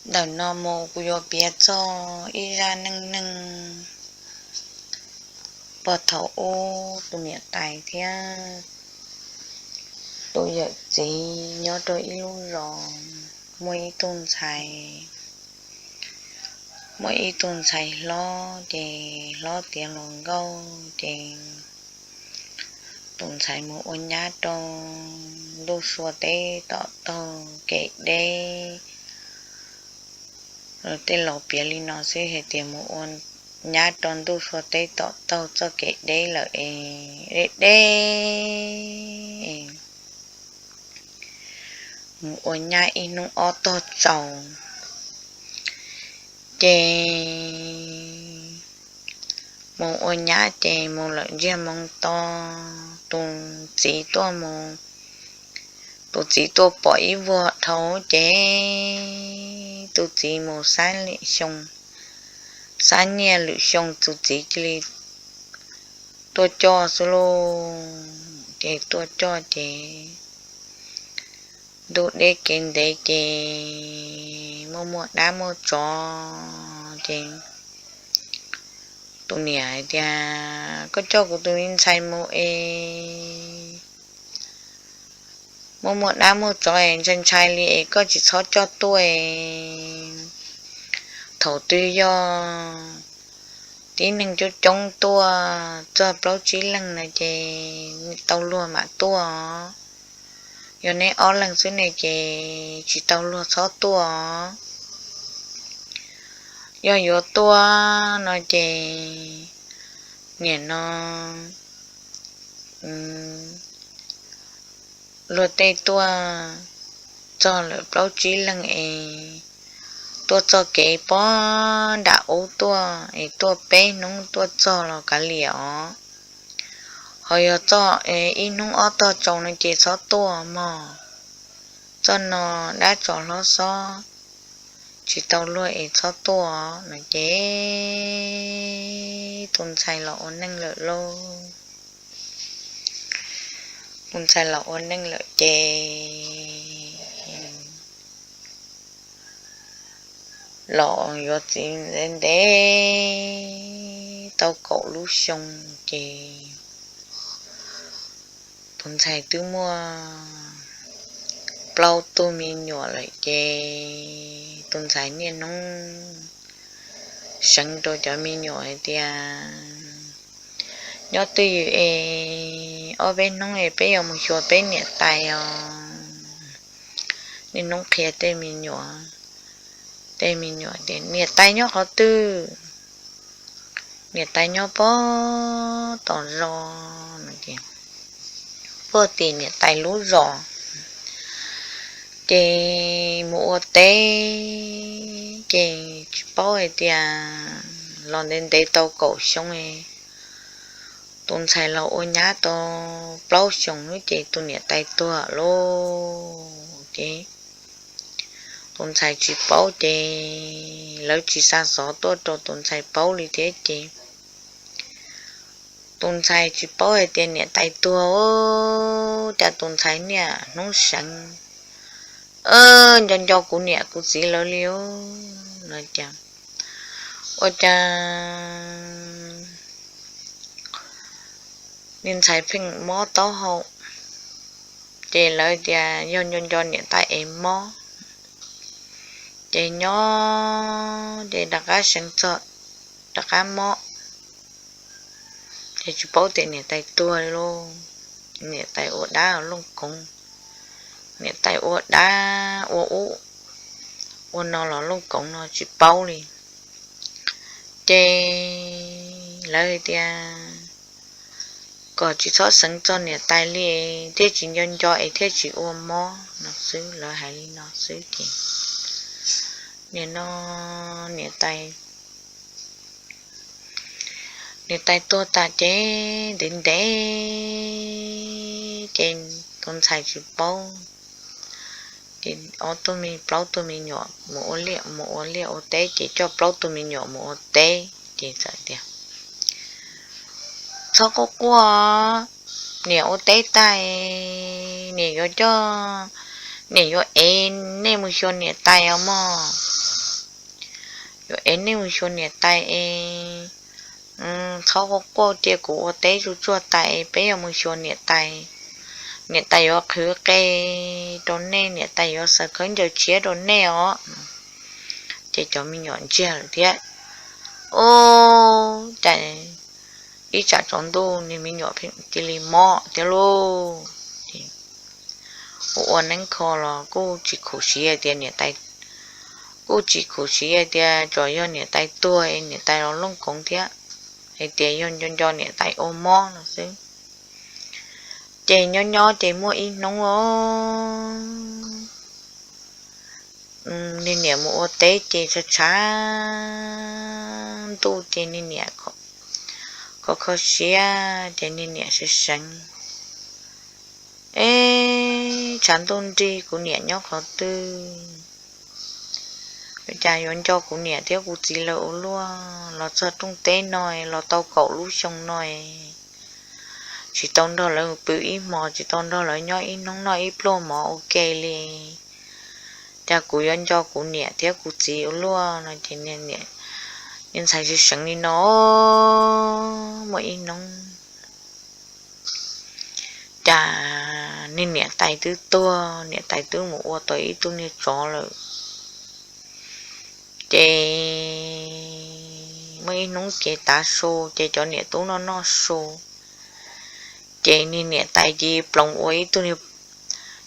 Ntawm no mus kuv yuav piav txog ib zaj neej neeg puag thaum ub tus niam tais thiab tus yawm txiv nyob rau ib lub zos. Muaj ib tug ntxhais, muaj ib tug ntxhais hlob ces hlob tiav hluas nkauj ces tus ntxhais mus ua nyab rau ntuj sua teb tom taug kev deb. Tej laus piav li no xwb hais tias mus ua nyab rau ntuj sua teb tom taug txoj kev deb lawm es deb deb es mus ua nyab ib hnub ob tog tsaus ces mus ua nyab ces mus lawm ntsiag moo to, tus txiv tuaj mus, tus txiv tuaj pom ib vuag dhau ces tus txiv mus xab lwm xyoo, xab nyiaj lwm xyoo tus txiv cia li tuaj coj xwb lauj. Ces tuaj coj ces ntuj deb kev ntev ces muaj muaj dab muaj tsov ces tus niam hais tias, koj coj kuv tus me ntxhais mus es muaj muaj dab muaj tsov es ntshai ntshai li es koj tsis txhob coj tuaj es thaum twg yog tib neeg coob coob tuaj txog plaub tsib leeg na ces tau luag mam tuaj. Yog neb ob leeg xwb ne ces tsis tau luag txhob tuaj. Yog yuav tuaj no ces nim no luag tej tuaj txog lawm plaub tsib leeg es tuaj txoj kev pob nram ub tuaj es tuaj peb hnub tuaj txog los kav liam os. Ho yog txog ib hnub ob tog tsaus no ces txhob tuaj mog. Txoj no dab tsov hlob xob tsis tau luag es txhob tuaj no ces tus ntxhais los ua neej lawm lauj. Tus ntxhais los ua neej lawm ces los yuav txiv ntev ntev tau kaum lub xyoo ces tus ntxhais twb muaj plaub tug me nyuam lawm ces tus ntxhais niaj hnub seev rau cov me nyuam hais tias, nyob twj ywm es ob peb hnub es peb yuav mus xyuas peb niam tais os. Niaj hnub qhia tej me nyuam, tej me nyuam tias niam tais nyob qhov twg, niam tais nyob pog tom zos no ces puag tim niam tais lub zos. Ces mus ua teb ces tsis paub hais tias los ntev ntev tau kaum xyoo, tus ntxhais los ua nyab tau plaub xyoos lawm ces tus niam tais tuag lawm ces tus ntxhais tsis paub ces lawv tsis xa xov tuaj rau tus ntxhais paub li thiab ces tus ntxhais tsis paub hais tias niam tais tuag, cas tus ntxhais niaj hnub seev nco nco kuv niam kuv txiv lawv li no ces ua cas niag ntxhais pheej mob taub hau, ces lawv tias yog nco nco niam tais es mob. Ces nyob ces rov qab seev txog, rov qab mob, ces tsis paub tias niam tais tuag li lauj. Niam tais ua dab looj koov, niam tais ua dab ua ub ua no los looj koov no tsis paub li. Ces lawv tias kom tsis txhob seev txog niam tais li, thiaj tsis nco nco es thiaj tsis ua mob no xwb, lawv hais li no xwb ces nim no niam tais niam tais tuag tas ces ntev ntev ces tus ntxhais tsis paub, ces ob tug me plaub tug me nyuam mus ua liaj mus ua liaj ua teb ces coj plaub tug me nyuam mus ua teb ces txawm tias txhob quaj quaj, niam ua teb tag niam yuav coj, niam yuav ev nej mus xyuas niam tais os mog. Yuav es nej mus xyuas niam tais es txhob quaj quaj, cia kuv ua teb tsuag tsuag tas es peb yuav mus xyuas niam tais. Niam tais yuav qhwv qe rau nej, niam tais yuav xaws khaub ncaws tshiab rau nej os. Ces cov me nyuam ntsiag lawm thiab. Ub, cas ib tsam tsaus ntuj niag me nyuam cia li mob thiab lauj. Ua ua neeb kho los kuj tsis khuv xim tias niam tais, kuj tsis khuv xim tias tsam yog niam tais tuag es niam tais los looj koov thiab, hais tias yog nco nco niam tais ua mob no xwb. Ces nyob nyob ces muaj ib hnub os, niag niam mus ua teb ces tshav tshav ntuj ces niag niam kho kho siab ces niag niam seev seev, Eb, tshav ntuj nrig kuv niam nyob qhov twg? Cas yuav nco kuv niam thiab kuv txiv lawv ua luaj, los txog rooj teb no los tau kaum lub xyoo no, tsis tau nrog lawv pw ib hmos, tsis tau nrog lawv nyob ib hnub noj ib pluag mov ua ke li. Cas kuv yuav nco kuv niam thiab kuv txiv ua luaj no ces niag ntxhais seev seev li no. Muaj ib hnub cas niag niam tais twb tuag, niam tais twb mus ua tau ib tug niag tsov lawm. Ces muaj ib hnub ces tav su ces cov niam tub noj noj su, ces niag niam tais cia li ploos ua ib tug niag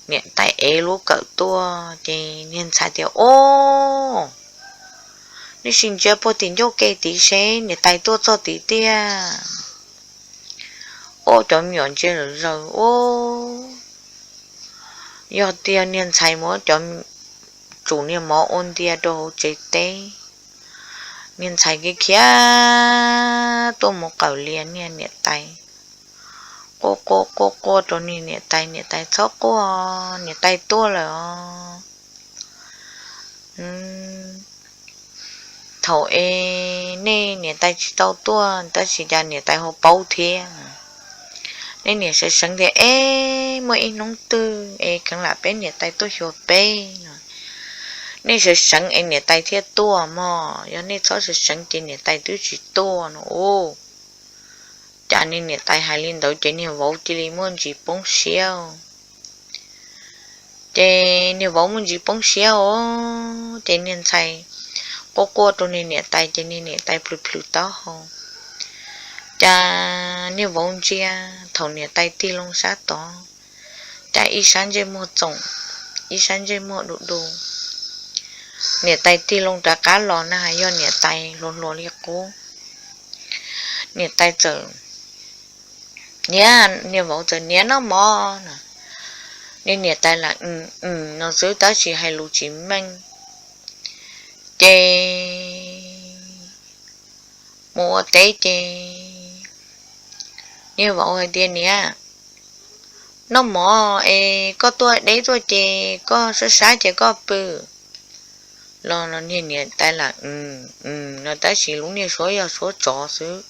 niam tais ev lub kawm tuaj ces niag ntxhais tias, Ob, nej sim ntsia puag tim ncauj ke tid seb niam tais tuaj txog tid tiag. Ob, cov me nyuam ntsia lawm zaws, Ob, yog tiag, niag ntxhais muab cov tsum niag mov ua ntia rau hauv tsev teb. Niag ntxhais khiav khiav tuaj mus qawm lias niag niam tais, quaj quaj quaj quaj rau niag niam tais, Niam tais txhob quaj, niam tais tuaj lawm os. Thaum es nej niam tais tsis tau tuaj tab sis cas niam tais ho paub thiab? Nej niam seev seev tias, Eb, muaj ib hnub twg es kheev lam peb niam tais tuaj xyuas peb no, nej seev seev es niam tais thiaj tuaj mog, yog nej txhob seev seev ces niam tais twb tsis tuaj no. Ub, cas niag niam tais hais li ntawd ces niag vauv cia li muaj ntsis poob siab. Ces niag vauv muaj ntsis poob siab os, ces niag ntxhais quaj quaj rau niag niam tais ces niag niam tais plhws plhws taub hau. Cas niag vauv ntsia thaum niam tais tig loo sab tod, cas ib sab ntsej muag txoom, ib sab ntsej muag du du. Niam tais tig loo rov qab los na yog niam tais hluas hluas li qub. Niam tais txawm, niam, niag vauv txawm, Niam, noj mov no. Niag niam tais lam, Mm, mm no xwb tab sis hais lus tsis meej. Ces mus ua teb ces niag vauv hais tias, Niam, noj mov es koj tuaj deb tuaj ces koj sab sab ces koj pw los. Niag niam tais lam, Mm, mm no tab sis lub niag suab yog suab tsov xwb.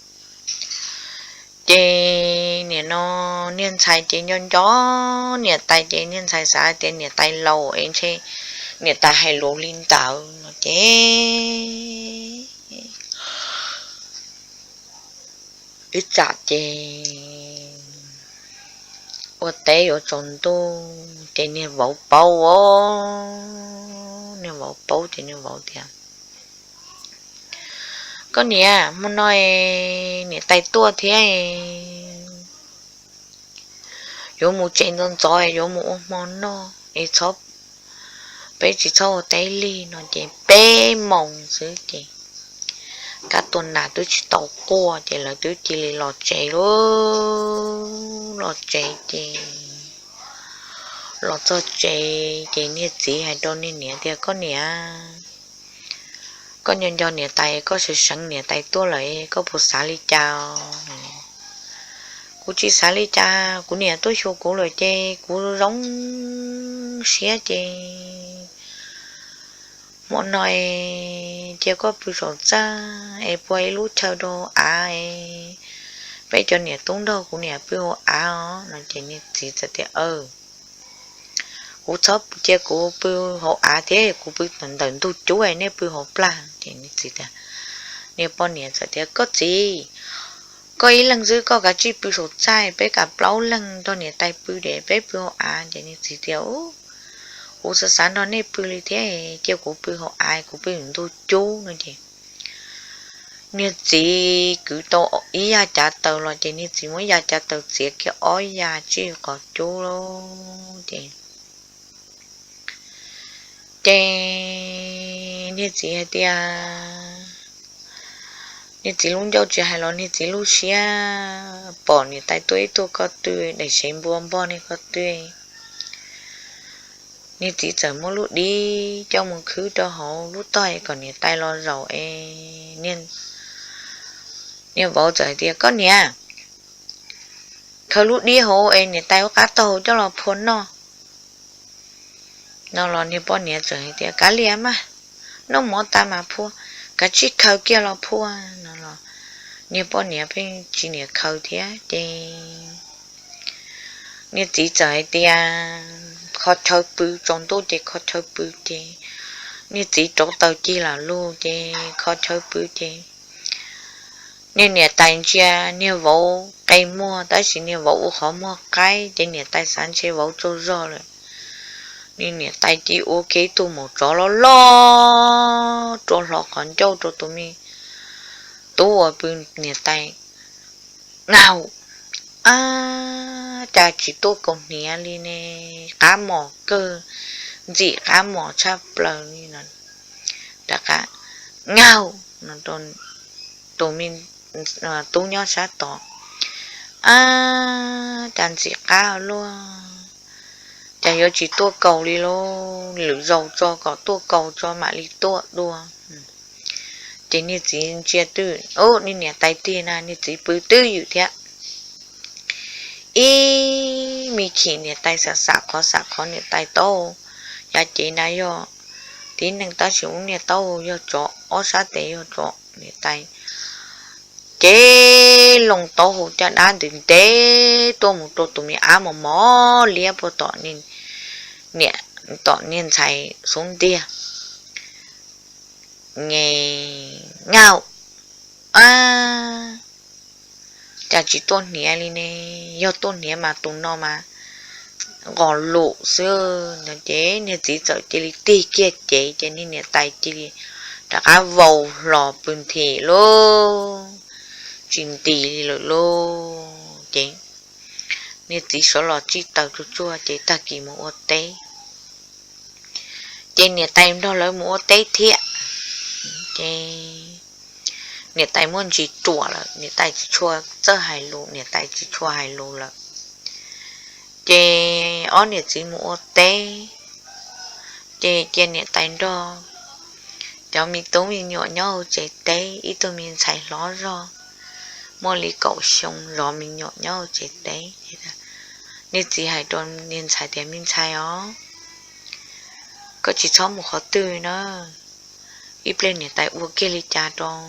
Ces nim no niag ntxhais ces nco nco niam tais ces niag ntxhais xav tias niam tais laus es ntshe niam tais hais lus li ntawd no ces ib tsam ces ua teb yuav tsaus ntuj ces niag vauv paub os, niag vauv paub ces niag vauv tias, Koj niam, hmo no niam tais tuaj thiab, yuav mus tsev ntxov ntxov, yuav mus ua hmo noj es txhob, peb tsis txhob ua teb lig no ces peb moos xwb ces kab tua nas twb tsis tau quaj ces lawv twb cia li los tsev lauj. Los tsev ces los txog tsev ces niag txiv hais rau niag niam tias, Koj niam, koj nco nco niam tais, koj seev seev niam tais tuaj lawm, koj puas xav li cas? Kuv tsis xav li cas, kuv niam tuaj xyuas kuv lawm ces kuv zoo siab ces hmo no cia koj pw saum txaj es puag ib lub chaw rau av es peb cov niam tub nrog kuv niam pw hauv av os no ces niag txiv txawm tias, Aw, kuv txhob cia kuv pw hauv av thiab, kuv pw ntawm ntug cub, nej pw hauv plag. Ces niag poj niam txawm tias, Koj txiv, koj ib leeg xwb, koj kav tsij pw saum txaj, peb kav plaub leeg nrog niam tais pw ces peb pw hauv av. Ces niag txiv tias, Kuv xav xav nrog nej pw li thiab, cia kuv pw hauv av, kuv pw ntug cub no. Ces niag txiv kwv tau ib yav cav taws los ces niag txiv muab yav cav taws txiav kiag ob yav tsij qhov cub lawm ces ces niag txiv hais tias, niag txiv lub ncauj tsis hais los niag txiv lub siab pom niam tais tuaj ib tuaj ko tw, daim sev npua npog nej ko tw. Niag txiv txawm muab lub dib coj mus khwb rau hauv lub tog kom niam tais los zaum es niag vauv txawm hais tias, Koj niam, khaws lub dib hauv es niam tais ua qab taug hauv coj los phua noj no los niag poj niam txawm hais tias, Kav liam mas, noj mov tas mas phua, kav tsij khaws kiag los phua no los niag poj niam pheej tsis niam khaws thiab ces niag txiv txawm hais tias, Kho chaw pw, tsaus ntuj ces kho chaw pw. Ces niag txiv rauv taws cig lam lug ces kho chaw pw ces niag niam tais ntsia niag vauv qe muag tab sis niag vauv ua qhov muag qaib ces niam tais xav ntshe vauv tsaug zog lawm. Niag niam tais cia ua kiag ib tug maum tsov loj loj rua hlo qhov ncauj rau tus me tub uas pw niam tais Ngaug, ab, cas tsis tuaj kaus hniav li ne, qab mos kawg, ntxim qab mos tshaj plaws li no. Rov qab Ngaug no, tus me tub nyob sab tod, ab, cas ntxim qab luaj, cas yuav tsis tuaj kaus li lauj, lwm zaus tso kom tuaj kaus tso mam li tuaj dua. Ces niag txiv ntsia twb, niag niam tais tig na, niag txiv pw twb ywm thiab. Ib me chim niam tais xam xam qhov xam qhov niam tais taub hau, yav cev na yog tib neeg tab sis ub niag taub hau yog tsov, ob sab tes yog tsov. Niam tais ces loo taub hau caj dab ntws ntev tuaj mus rau tus me ab mos mos liab puag tom, niam, tom niag ntxhais xub ntiag. Nge, Ngaug, ab, cas tsis tuaj hniav li ne, yog tuaj hniav mas tus no mas nqos lus xwb no. Ces niag txiv txawm cia li tig kiag cev ces niag niam tais cia li rov qab vau hlo pw nthi lauj, tsis nti li lawm lauj. Ces niag txiv sawv los tsij taws tsuag tsuag ces tag kis mus ua teb. Ces niam tais nrog lawv mus ua teb thiab. Ces niam tais muaj ntsis ruam lawm, niam tais tsis tshua txawj hais lus, niam tais tsis tshua hais lus lawm. Ces ob niam txiv mus ua teb, ces cia niam tais nrog cov me tub me nyuam nyob hauv tsev teb, ib tug me ntxhais hlob zog muaj li kaum xyoo zov me nyuam nyob hauv tsev teb. Niag txiv hais rau niag ntxhais tias, Me ntxhais os, koj tsis txhob mus qhov twg na, ib pliag niam tais ua kiag li cas rau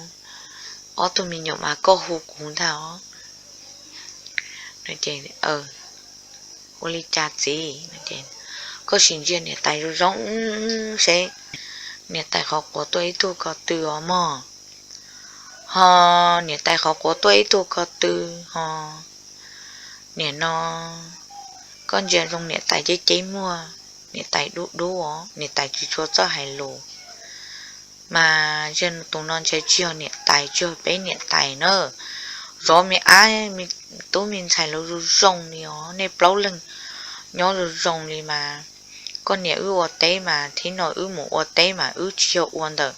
ob tug me nyuam mas koj hu kuv ntag os. Ua li cas txiv? Koj sim ntsia niam tais zoo zoo seb niam tais qhov quav tuaj ib tug ko tw os mog. Ho niam tais qhov quav tuaj ib tug ko tw, ho nim no koj ntsia zoo niam tais ceb ceb muag, niam tais dub dub os, niam tais tsis tshua txawj hais lus. Mas yog tus no ntshai tsis yog niam tais, tsis yog peb niam tais na. Zov me ab me tub me ntxhais lawv zoo zoo li os, nej plaub leeg nyob zoo zoo li mas. Koj niam wb ua teb mas thib no wb mus ua teb mas wb tsis yog ua ntawm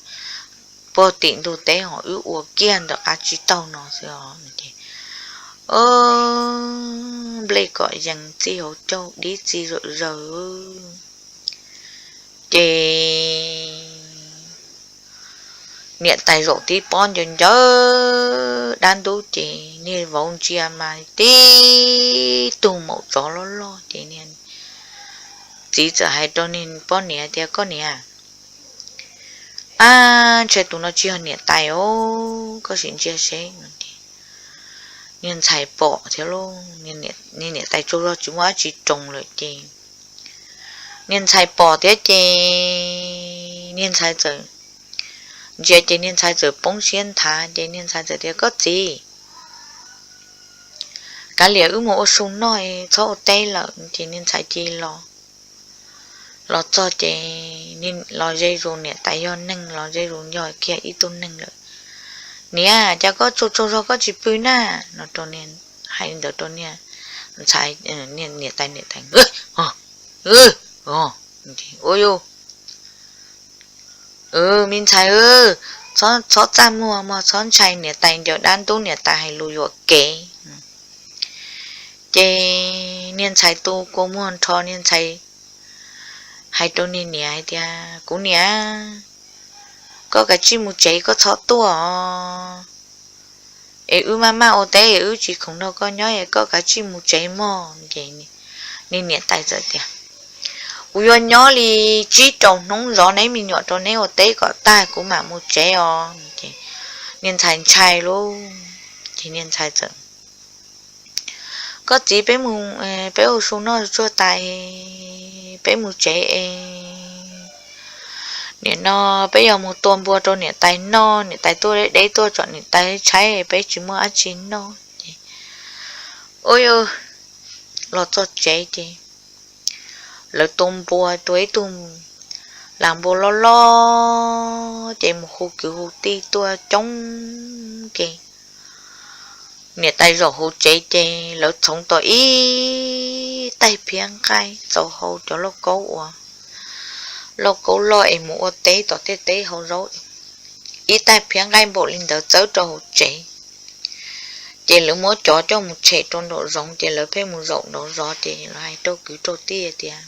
puag tim ntug teb, ho wb ua kiag ntawm qab tsib taug no xwb os. Nplej kom yees txij hauv caug dib txi zawm zaws. Ces niam tais zaum tib pob ncaws ncaws dab ntub ces niag vauv ntsia mas tib tug maum tsov loj loj ces niag txiv txawm hais rau niag poj niam tias, Koj niam, ab, ntshai tus no tsis yog niam tais os, koj sim ntsia seb no. Niag ntxhais pom thiab lauj, niag niam tais tsaug zog tsis muaj dab tsi roos lawm ces niag ntxhais pom thiab ces niag ntxhais txawm ntsia ces niag ntxhais txawm poob siab nthav ces niag ntxhais txawm tias, Koj txiv, kav liam wb mus ua su noj, txhob ua teb lawm. Ces niag ntxhais cia li los, los txog ces los ze zus niam tais yog neeg, los ze zus yog kiag ib tug neeg lawm. Niam, cas koj tsaug tsaug zog koj tsis pw na? No rau, hais li ntawd rau niag ntxhais, niam tais, niam tais, Ua yus, me ntxhais, txhob txaj muag mog, txhob ntshai niam tais ncaws dab ntub, niam tais hais lus yuam kev. Ces niag ntxhais tu kua muag nrho, niag ntxhais hais rau niag niam hais tias, Kuv niam, koj kav tsij mus tsev, koj txhob tuaj os. Es wb maj maj ua teb es wb tsis khoom nrog koj nyob es koj kav tsij mus tsev mog. Ces niag niam tais txawm tias, Kuv yuav nyob li tsib rau hnub zov neb me nyuam rau neb ua teb kom tag kuv mam mus tsev os. Niag ntxhais ntshai lauj, ces niag ntxhais txawm, Koj txiv, peb mus, peb ua su noj tsuag tas, peb mus tsev es nim no peb yuav mus tua npua rau niam tais noj, niam tais tuaj deb deb tuaj tsom niam tais tshaib, peb tsis muaj dab tsi noj. Ces ua los txog tsev ces lawv tua npua, tua ib tug las npua loj loj ces mus hu kwv hu tij tuaj coob ces niam tais zaum hauv tsev ces lawv txhoov tau ib taig phiab nqaij txaus hau cov lauj kaub uas, lauj kaub loj es mus ua teb tom tej teb hau zaub, ib taig phiab nqaij npaum li ntawd txawb rau hauv tsev. Ces lawv muab cov coj mus tshem rau nraum zoov ces lawv pheej mus zaum nraud zov ces lawv hais rau kwv rau tij tias,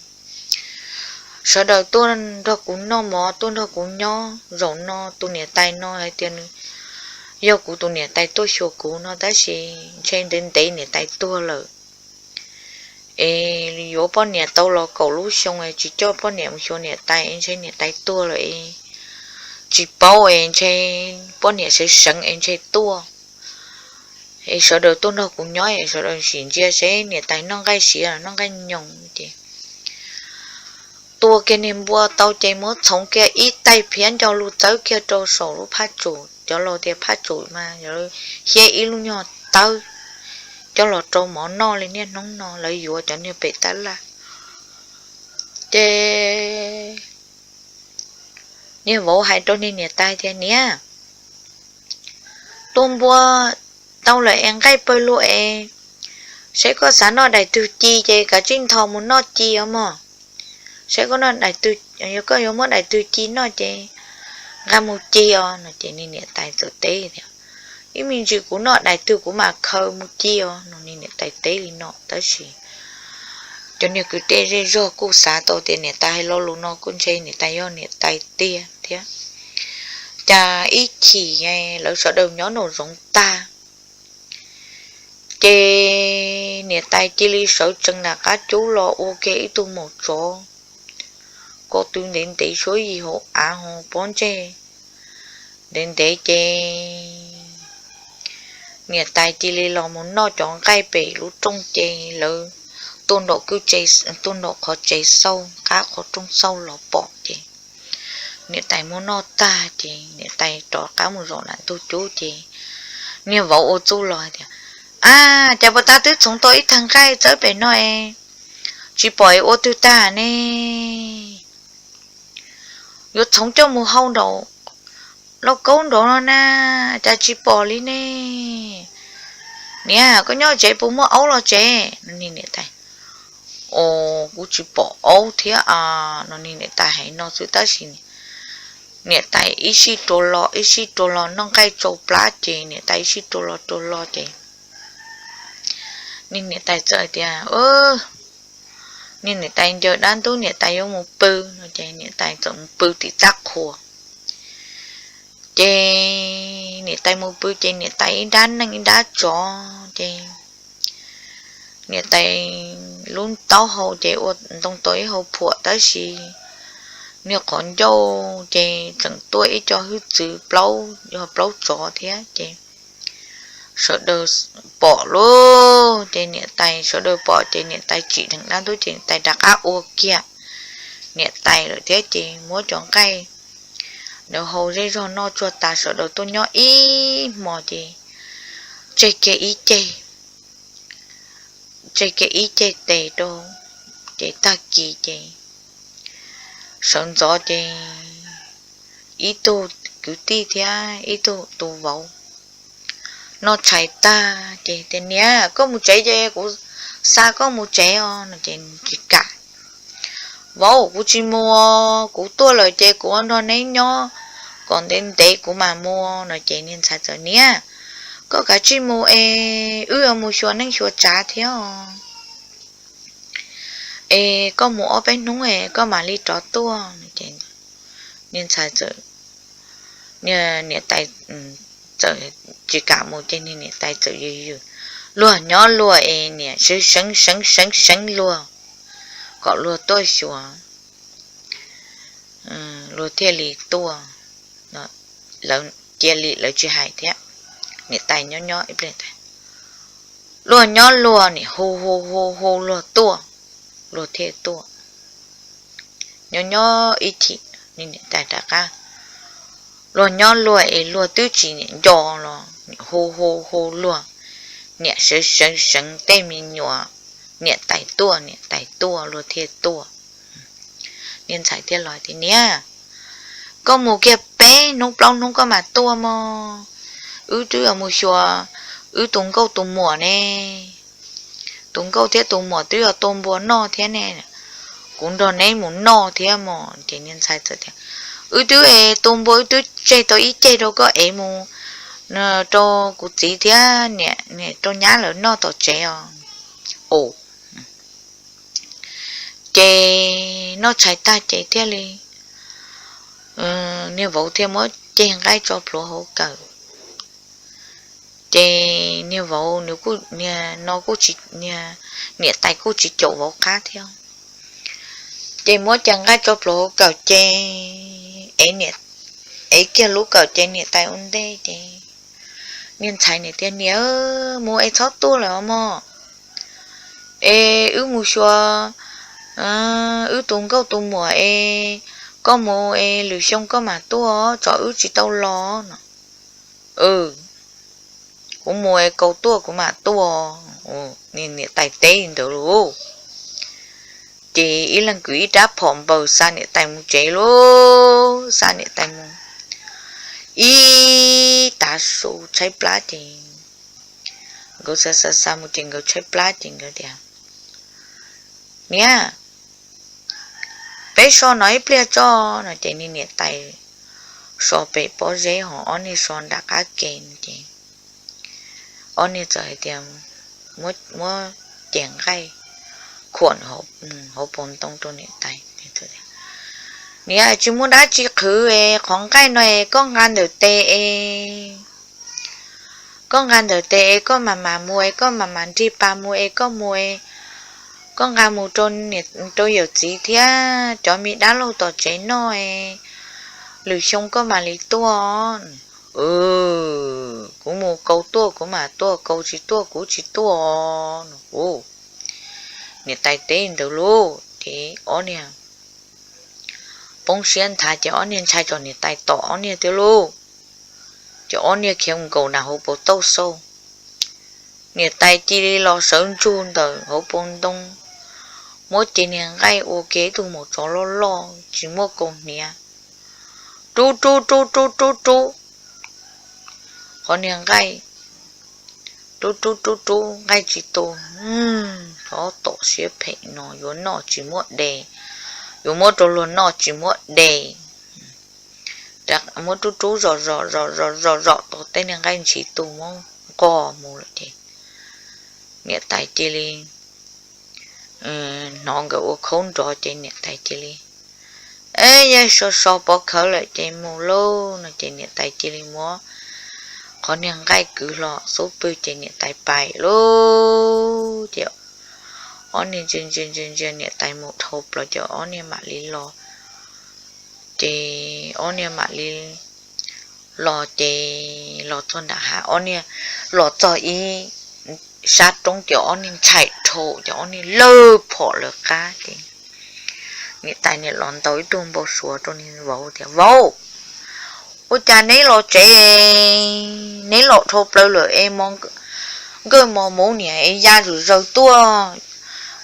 Sawv daws tuaj nrog kuv noj mov, tuaj nrog kuv nyob. Zaum no tus niam tais no hais tias nws yog kuv tus niam tais tuaj xyuas kuv no tab sis ntshe ntev ntev niam tais tuag lawm es yuav poj niam tau los kaum lub xyoo es tsis coj poj niam mus xyuas niam tais es ntshe niam tais tuag lawm es tsis paub es ntshe poj niam seev seev es ntshe tuaj. Es sawv daws tuaj nrog kuv nyob es sawv daws sim ntsia seb niam tais noj nqaij siav los noj nqaij nyoos. Ces tua kiag niag npua tau ces muab txhoov kiag ib taig phiab nco lug txawb kiag rau saum lub phaj tsum, cov laus tias phaj tsum mas hiab ib lub nyuag tawb coj los rau mov noj li niaj hnub no lawv yuav cov niag pem tab laj. Ces niag vauv hais rau niag niam tais tias, Niam, tua npua tau lawm es nqaij pawg lug es, seb koj xav noj daim twg ci ces kav tsij ntho mus noj ci os mog. Seb koj noj daim twg, yog koj yuav muab daim twg ci noj ces nqa mus ci os no. Ces niag niam tais txawm teb tias, Ib me ntsis kuv noj daim twg kuv mam khaws mus ci os no. Niag niam tais teb li no tab sis cov niag kwv tij zej zog kuj xav tau tias niam tais hais lo lus no kuj ntshe niam tais yog niam tais tiag thiab. Cas ib chim lawv sawv daws nyob nraum zoov tag ces niam tais cia li sawv tsees nram qab cub los ua kiag ib tug maum tsov ko tw ntev ntev suab yig hauv av hauv pob ntseg ntev ntev ces niam tais cia li los mus noj cov nqaij pem lub rooj ces lawv tuaj nraum kwj, tuaj nraum qhov tsev xauj qab qhov rooj xauj los pom ces niam tais muab noj tag ces niam tais rov qab mus zaum nram ntug cub ces niag vauv ua txuj los hais tias, Ab, cas puas tab twb txhoov tau ib tag nqaij txawb pem no es tsis pom es ua twg tag ne? Yuav txhoov coj mus hau nraum lauj kaub nraud no na, cas tsis pom li ne? Niam, koj nyob tsev puas muaj aub los tsev? Niam tais, Os, kuv tsis pom aub thiab a no. Niam tais hais no xwb tab sis niam tais ib sij rua los ib sij rua los noj nqaij tsau plab ces niam tais ib sij rua los rua los ces niag niam tais txawm tias, Niag niam tais ncaws dab ntub, niam tais yuav mus pw no ces niam tais txawm mus pw tim txaj qhua. Ces niam tais mus pw ces niam tais ib nrab neej ib nrab tsov ces niam tais lub taub hau ces ua ntoo tau ib hau phuam tab sis niag qhov ncauj ces tseem tuaj ib co hwj txwv plaub, yog plaub tsov thiab ces sawv daws pom lauj. Ces niam tais sawv daws pom ces niam tais tsim dheev dab ntub ces niam tais rov qab ua kiag niam tais lawm thiab ces muab cov nqaij ntawd hau zej zog noj tsuag tas, sawv daws tuaj nyob ib hmo ces tseg kiag ib ceg, tseg kiag ib ceg tes rau, ces tag kis ces sawv ntxov ces ib tug kwv tij thiab ib tug tus vauv noj tshais tag ces tias, Niam, koj mus tsev ces kuv xa koj mus tsev os. No ces tsis kam. Vauv, kuv tsis mus, kuv tuaj lawm ces kuv nrog neb nyob kom ntev ntev kuv mam mus. No ces niag ntxhais txawm, Niam, koj kav tsij mus es wb yuav mus xyuas neej xyuas tsav thiab os. Es koj mus ob peb hnub es koj mam li rov tuaj. Niag ntxhais txawm, niam tais txawm tsis kam mus ces niam tais txawm yws yws, Luag nyob luag es niam seev seev seev seev luag kom luag tuaj xyuas, luag thiaj li tuaj. Cia li lawv tsis hais thiab. Niam tais nyob nyob ib pliag, Luag nyob luag niam hu hu hu hu luag tuaj, luag thiaj tuaj. Nyob nyob ib chim niam tais rov qab, Luag nyob luag es luag twb tsis niam nco los hu hu hu luag, niam seev seev seev tej me nyuam, niam tais tuaj, niam tais tuaj, luag thiaj tuaj. Niag ntxhais thiaj los tias, Niam, koj mus kiag peb hnub plaub hnub koj mam tuaj mog. Wb twb yuav mus xyuas wb tus nkauj tus muam ne. Tus nkauj thiab tus muam twb yog tua npua noj thiab ne. Kuv nrog neb mus noj thiab mog. Ces niag ntxhais txawm tias, Wb twb es tua npua, wb twb tseg tau ib ceg rau koj ev mus rau kuv txiv thiab niam rau nyab lawv noj tom tsev os. Ces noj tshais tag ces thiaj li, niag vauv thiaj muab ceg nqaij tso plhuav hauv kawm. Ces niag vauv, niam tais kuj tsis caum vauv qab thiab. Ces muab ceg nqaij tso plhuav hauv kawm ces ev kiag lub kawm ces niam tais ua ntej ces niag ntxhais niam tias, Niam, mus es txhob tuaj lawm os mog. Es wb mus xyuas wb tus nkauj tus muam es koj mus es lwm xyoo koj mam tuaj, tsam wb tsis tau los no. Kuv mus es koj tuaj kuv mam tuaj. Niam tais teb ntawd lauj. Ces ib leeg kwv ib rab phom npaws xa niam tais mus tsev lauj, xa niam tais mus ib tav su tshaib plab ces nkawd xa xa xa mus ces nkawd tshaib plab ces nkawd tias, Niam, peb so no ib pliag tso. No ces niag niam tais so pem pob zeb ho ob niag so nram qab ke no ces ob niag txawm hais tias, muab ceg nqaij khuam hauv paus ntoo rau niam tais. Niam, tsis muaj dab tsi qhwv es qhov nqaij no es koj nqa ntawm tes es koj nqa ntawm tes es koj mam mam mus es koj mam mam nrig pas mus es koj mus es koj nqa mus rau yawm txiv thiab cov me dab laug tom tsev noj es lwm xyoo koj mam li tuaj. Kuv mus, koj tuaj kuv mam tuaj, koj tsis tuaj kuv tsis tuaj no. Niam tais teb ntawd lauj ces ob niag poob siab nthav ces ob niag ntshai tsam niam tais tom ob niag thiab lauj. Ces ob niag khiav nkaus nram hauv paus tauj xauj. Niam tais cia li los sawv ntsug ntawm hauv paus ntoo, muab cev niag nqaij ua kiag ib tug maum tsov loj loj tsis muaj kaus hniav, rub rub rub rub rub rub qhov niag nqaij, rub rub rub rub nqaij tsis tu. Thov tom siab phem no yuav noj tsis muab de, yuav muab rau luag noj tsis muab de. Muab rub rub zom zom zom zom zom zom tau tej niag nqaij ntshis tu muab nqos mus lawm ces niam tais cia li hnov nkawd ua khaub nrov ces niam tais cia li, Yog so so pov khawv lawm ces mus lauj no ces niam tais cia li muab qhov niag nqaij kwv hlo xub pwg ces niam tais pais lauj. Ces ob niag ntsia ntsia ntsia ntsia niam tais mus dhau plaws ces ob niag mam li los. Ces ob niag mam li los ces los txog nram hav, ob niag los txog ib sab roob ces ob niag ntshai dhau ces ob niag lawv phom lawv qab ces Niam tais niam los ntaus ib tug npau suav rau niag vauv tias, Vauv, ua cas neb los tsev, neb los dhau plaws lawm es mos, nkawj mos muv niam es ya zom zaws tuaj,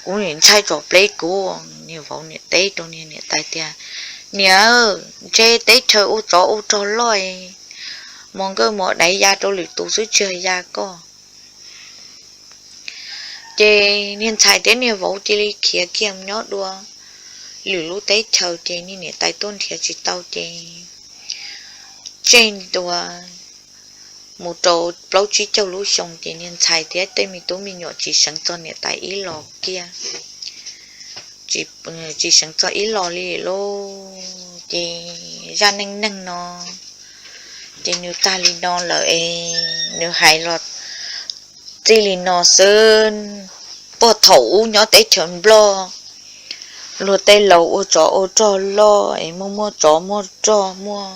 kuv nim ntshai tsom pleb kuv. Niag vauv niam teb rau niag niam tais tias, Niam, ntshe teb chaws ua tsov ua rog loj, mos nkawj mos daiv ya rau lwm tus xwb tsis yog ya koj. Ces niag ntxhais thiab niag vauv cia li khiav kiag nyob dua lwm lub teb chaws, ces niag niam tais tuaj nrhiav tsis tau ces tseg ntua mus rau plaub tsib caug lub xyoo ces niag ntxhais thiab tej me tub me nyuam tsis seev txog niam tais ib los kiag, tsis seev txog ib los li lauj. Ces zaj neej neeg no ces nws tag li no lawm es nws hais los txij li no xwb. Puag thaum ub nyob teb chaws Nplog, luag tej laus ua tsov ua rog loj es muaj muaj tsov muaj rog muaj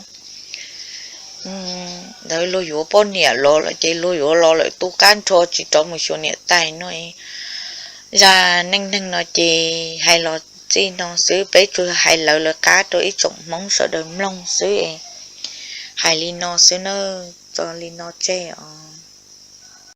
ntawd, luag yuav poj niam los lawm ces luag yuav los lawm tu qab nrho tsis rov mus xyuas niam tais no. Zaj neej neeg no ces hais los txij no xwb, peb tsuas hais lawv lawv qab rau ib tsoom Hmoob sawv daws mloog xwb es hais li no xwb nawb, txog li no tseg os.